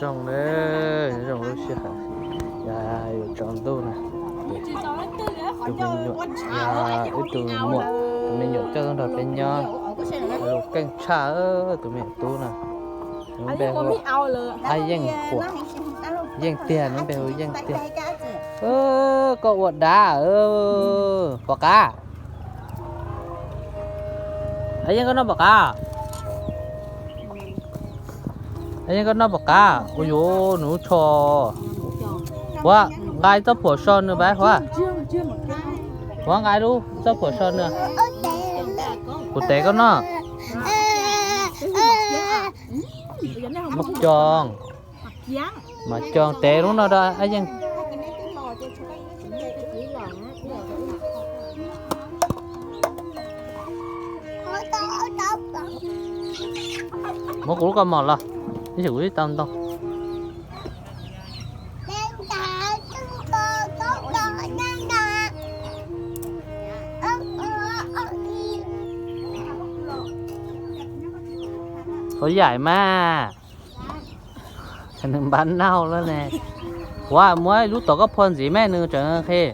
Rooj na, nyob zoo lub sij hawm yuav tsaus ntuj na, tus me nyuam, ib tug muam, tus me nyuam coj tuaj nrog peb nyob, lus keej tshaj, tus me nyuam tub no, nws npe hu Ab Yeej, Yeej tiag, nws npe hu Yeej tiag. Koj ua dav, pom qab. Ab Yeej, koj noj pom qab? Ab Yeej, koj noj pom qab? Ua yuav nws lub tsho. Huav, nqa txoj phuam so nws pab Huav. Huav, nqa lub txoj phuam so nws. Kuv tev koj noj. Mas coog, mas coog tev lub no rau Ab Yeej. Muab kuv lub kaus mom los, ib tsam kuv twb tau ntoo. Qhov yaim mas, nws npab nauj lawm ne. Huav, muab lub tom koj phua ntxiv me nws tseem qhia.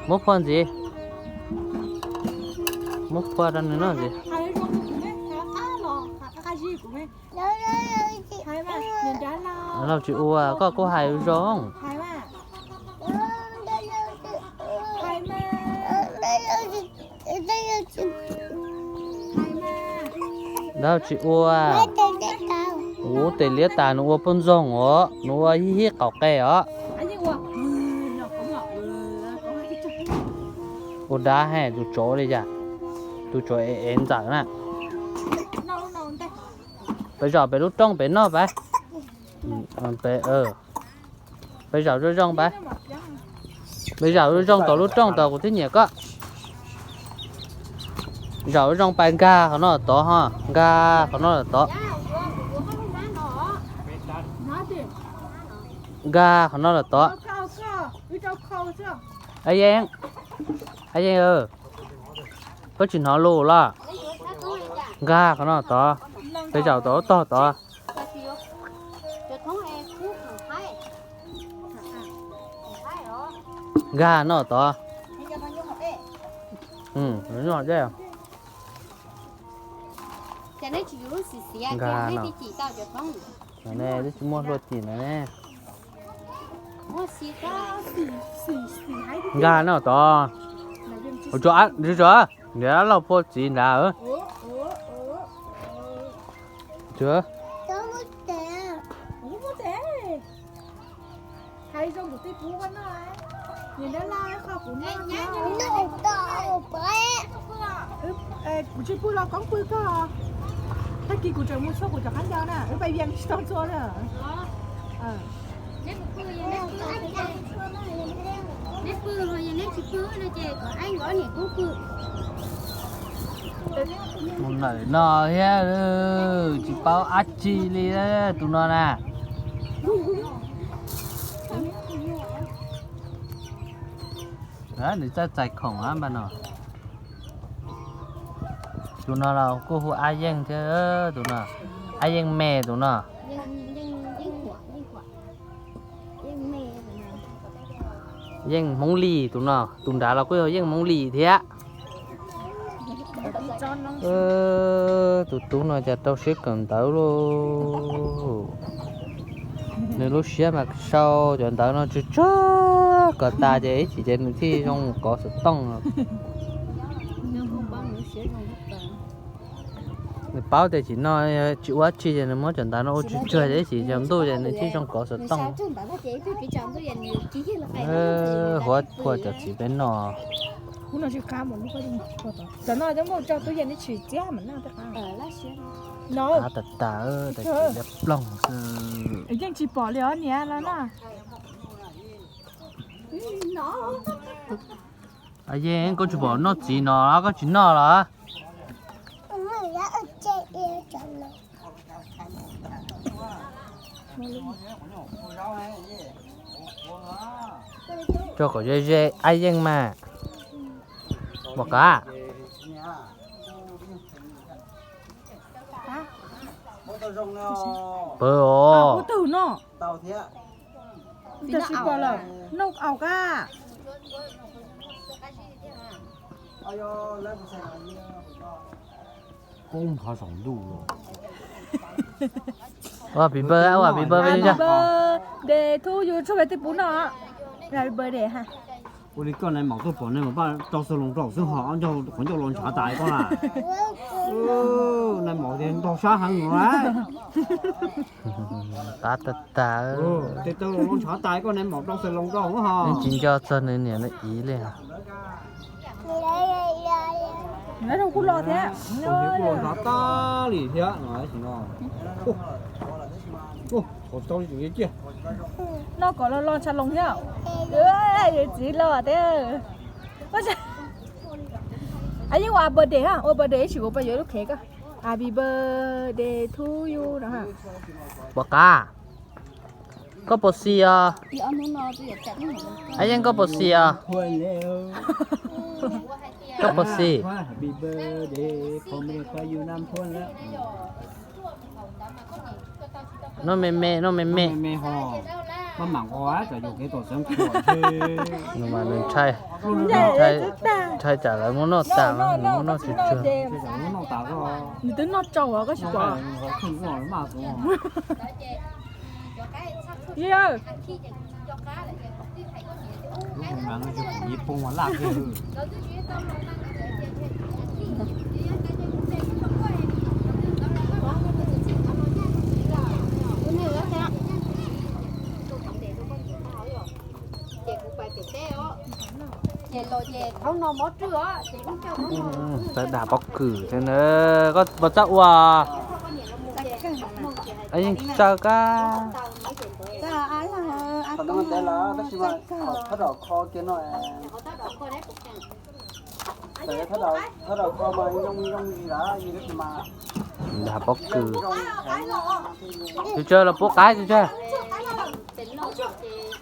Muab phua ntxiv, muab phua rau nws noj ntxiv. Lauj, tsis ua, koj kuj hais zoo. Lauj, tsis ua. Ua tes liab tas, nws ua poj ntxoog os, nws ua hib hib qaum qe os. Ua dab he, tus tsov li cas, tus tsov ev ev ntxawm na. Peb zaum pem lub rooj pem noj pab. Peb zaum zoo zoo pab. Peb zaum zoo zoo tom lub rooj tod, kuv thiaj nyiam koj. Zaum zoo pab, nkag qhov no los tod ho, nkag qhov no los tod. Nkag qhov no los tod. Ab Yeej, Ab Yeej, koj tsis hnov lus los? Nkag qhov no tod, peb zaum tom lub tog tod. Nkag no tod. Nkag no. Twb tsis muaj hlua tim no ne. Nkag no tod. Ua tso, niam lauj phua txiv nrad. Kuv tsis pw los koob pw koj. Tag kis kuv tseem mus txhua kuv cov qab ncau na, wb pais vias tsis tau txhua na. Neb pw ho yog neb tsis pw no ces kom aib nkawd niam tub pw. Mus ntawm no thiab, tsis paub dab tsi li tus no na. Nws txaij txais khoom npaj no. Tus no los kuj hu Ab Yeej thiab, tus no Ab Yeej me tus no. Yeej Hmoob Lis tus no, tus nrad los kuj yog Yeej Hmoob Lis thiab. Tus tub no cas rau siab kawm ntawv lauj. Nws lub siab mas sau cov ntawv no tsw tsag kom tas ces ib chim ces nws thiaj zoo kov xov tooj. Nws paub tias tsis no, tsis ua dab tsi ces nws muab cov ntawv no ua tsw tsag ces ib chim tsaus ntuj ces nws thiaj zoo kov xov tooj. Huab phua cov txiv peb no. Qab tas tas, tab sis liab ploog xwb. Yeej tsis pom li os niam los na. Yeej, koj tsis pom noj txiv no los koj tsis noj los? Tso kom ze ze Ab Yeej mas. Pom qab. Pawg os. Kuv twg no? Tab sis pom lawm, noj au kab. Poob nrho saum ntuj los. Ua happy birthday, ua happy birthday. Happy birthday to you, tshuav peb twb pub noj. Happy birthday ha. Ua li koj nais maum tuaj pom nais maum paj rau xav loos rau xwb ho, qhov ncauj los ntshav tas koj na. Nais maum tias ntog sab heev los. Qab tag tag. Tej tau los ntshav tas koj nais maum rau xav loos rau ho. Yeej tsis nco txog nws niam nws txiv li. Kuj los ntshav tas li thiab no. Noj kom los los ntshav loos thiab. Yawm txiv los thiab. Yeej ua birthday ha, ua birthday ib sim kuv pab yuav lub khev koj. Happy birthday to you no ha. Pom qab. Koj puas xis os? Yeej koj puas xis os? Koj puas xis? Noj me me, noj me me. Nws mas nws ntshai, ntshai tsam lawv muab noj tas, nws muab noj tsuag tsuag. Nws twb noj tsau os, koj tsis pom. Tab dag pob kws thiab na, koj puas txawj ua? Yeej tsis txawj kab. Dag pob kws. Tsuag tsuag los pub qaib tsuag tsuag.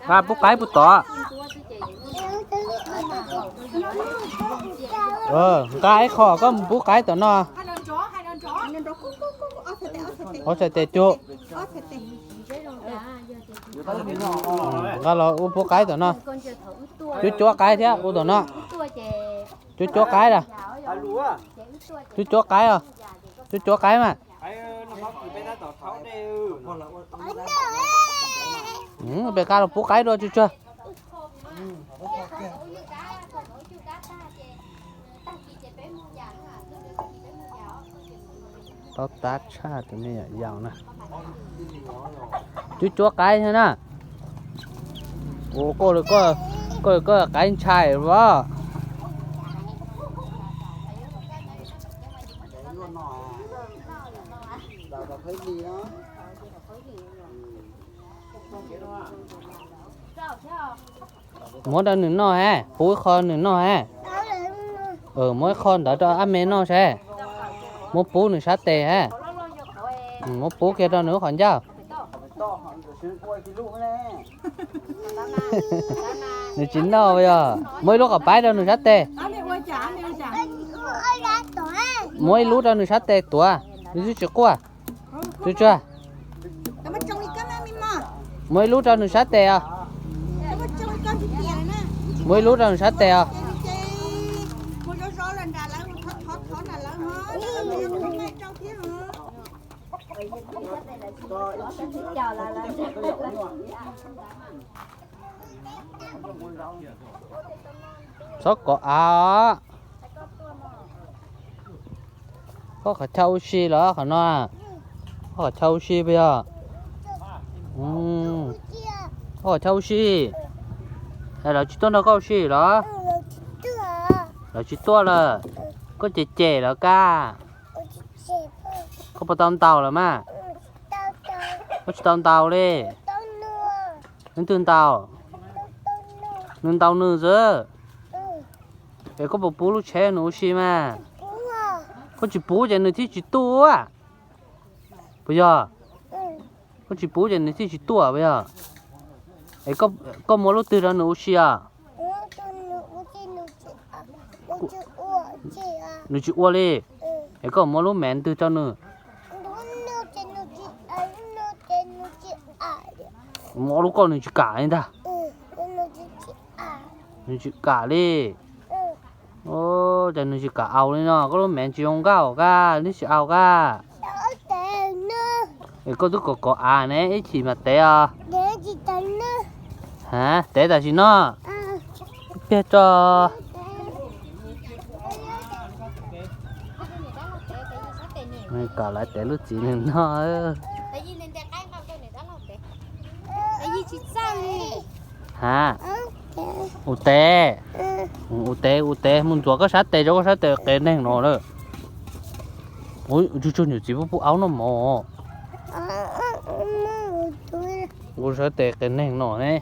Nqa pub qaib puag tom. Nqa ib qho koj mus pub qaib tom no. Ob txhais tes cug. Nqa los ua pub qaib tom no. Cuab cuab qaib thiab ua tom no. Cuab cuab qaib a. Cuab cuab qaib os. Cuab cuab qaib mas. Peb nqa los pub qaib dua tsuag tsuag. Paub tab tshaj tus me nyuam yaus na. Cuab cuab qaib thiab na. Ua koj, koj qaib ntshai os. Muab rau nws noj ha, pub ib qho nws noj ha. Muab ib qho ntawd rau ab me noj saib. Muab pub nws sab tes ha. Muab pub kiag rau nws lub qhov ncauj. Nws tsis noj yog. Muab ib lub qhov paib rau nws sab tes. Muab ib lub rau nws sab tes tuav, nws twb tsis quaj. Tsuag tsuag. Muab ib lub rau nws sab tes os. Muab ib lub rau nws sab tes os. Txhob kov av. Koj qhov chaw ua si los qhov no? Koj qhov chaw ua si puas yog? Koj qhov chaw ua si. Lawv tsis tuaj nrog koj ua si los? Lawv tsis tuaj lawm. Koj cem cem lawv kab. Koj puas tau ntaus lawm mas? Koj tsis tau ntaus li. Leej twg ntaus? Nws ntaus nws xwb. Es koj puas pub lub tsheb nws ua si mas? Koj tsis pub ces nws thiaj tsis tuaj. Puas yog? Koj tsis pub ces nws thiaj tsis tuaj puas yog? Es koj muab lub twg rau nws ua si os? Nws tsis ua li. Es koj muab lub me ntwg rau nws? Mus ob lub koj nws tsis kam li ntag. Nws tsis kam li. Cas nws tsis kam aus li no, koj lub mev tsis zoo nkauj kab, nws tsis aus kab. Es koj twb kom kov av ne, ib chim mas tev os. Ha, tev tam sim no. Piag tso. Kom lawv tev lub txiv nws no. Ha, ua tev, ua tev, mus ntxuav koj sab tes, rau koj sab tes qias neeg no lawm. Ua tsuag tsuag nyuam txiv pub pub aub noj mov. Koj sab tes qias neeg no ne.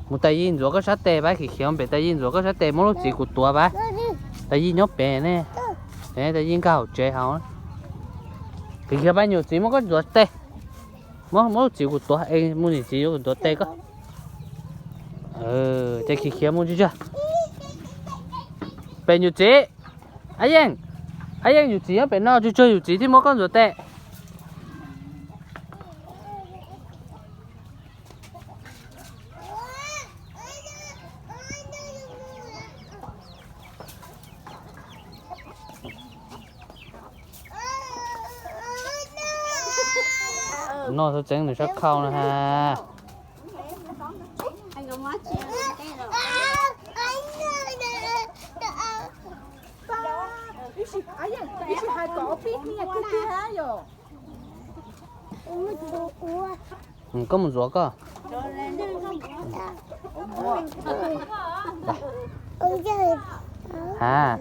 Mus Tais Yij ntxuav koj sab tes pab, khiav khiav pem Tais Yij ntxuav koj sab tes, muab lub txiv kuv tuav pab. Tais Yij nyob pem ne. Tais Yij nkag hauv tsev hauv. Khiav khiav pab, nyuam txiv muab koj ntxuav tes. Muab, muab lub txiv kuv tuav es mus, nyuam txiv yuav kuv ntxuav tes koj. Ces khiav khiav mus tsis tsag. Pem nyuam txiv. Ab Yeej, ab Yeej, nyuam txiv nyob pem no, tsuag tsuag nyuam txiv thiaj muab koj ntxuav tes. No txhob txeeb nws sab khau no ha. Koj mus ntxuav koj. Ha,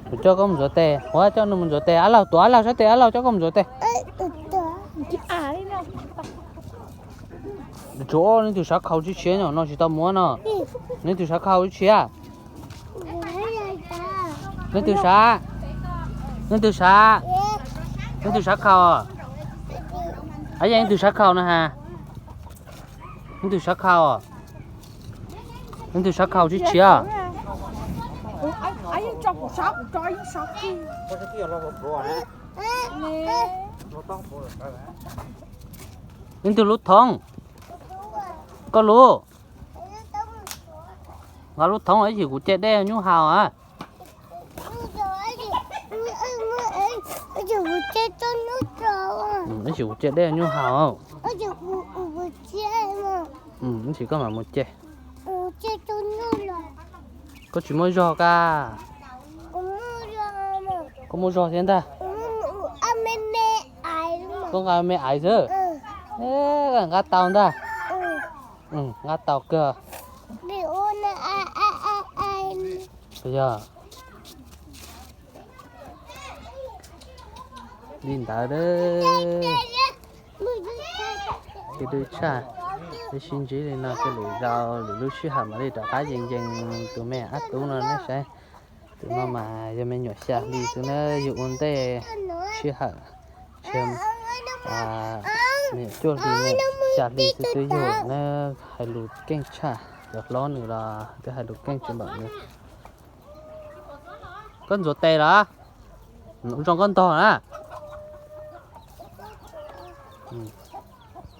kuv coj koj mus ntxuav tes, ua coj nws mus ntxuav tes, Ab Laug, tuav Ab Laug sab tes, Ab Laug coj koj mus ntxuav tes. Tsuav neb tus sav khau tshiab tshiab no, no tsis tau muab no. Neb tus sav khau tshiab. Neb tus sav, neb tus sav, neb tus sav khau. Ab Yeej, neb tus sav khau no ha. Neb tus sav khau, neb tus sav khau tshiab tshiab. Neb tus lub thoob, koj lub, nqa lub thoob ib chim kuv ce dej nyuj haus a. Ib chim kuv ce dej nyuj haus. Ib chim koj mam mus ce. Koj tsis muaj zog ka? Koj muaj zog thiab ntag. Koj nqa me aiv xwb. Nqa tau ntag. Nqa tau kawg. Yog li ntawd. Ces dub tshaj, peb sib ntsib li no ces lwm zaus lwm lub sij hawm mam li rov qab yees yees tus me ab tub no nej saib. Tus no mas yog me nyuam xya hli xwb na, yug ua ntej sij hawm, me nyuam cuaj hli, xya hli xwb twb yug na. Hais lus keej tshaj, cov hlob nws los twb hais lus keej tsis npaum nws. Koj ntxuav tes los? Ua zoo koj ntog na.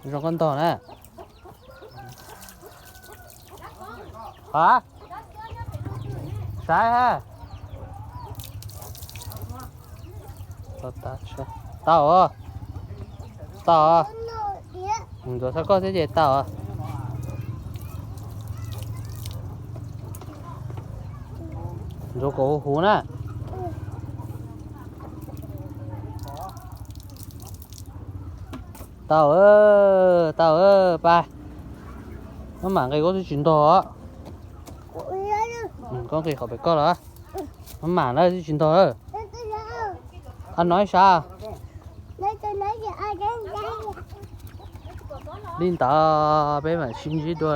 Ua zoo koj ntog na. Ha, saib ha. Tau os, tau os. Ntxuav txhob koj thiab ces tau os. Ntxuav kom huv huv na. Tau, tau, pab. Maj mam nqis, koj twb tsis ntog. Koj nqis qhov pem koj los. Maj mam na, twb tsis ntog. Qab no ib sab. Li ntawd peb mam sib ntsib dua.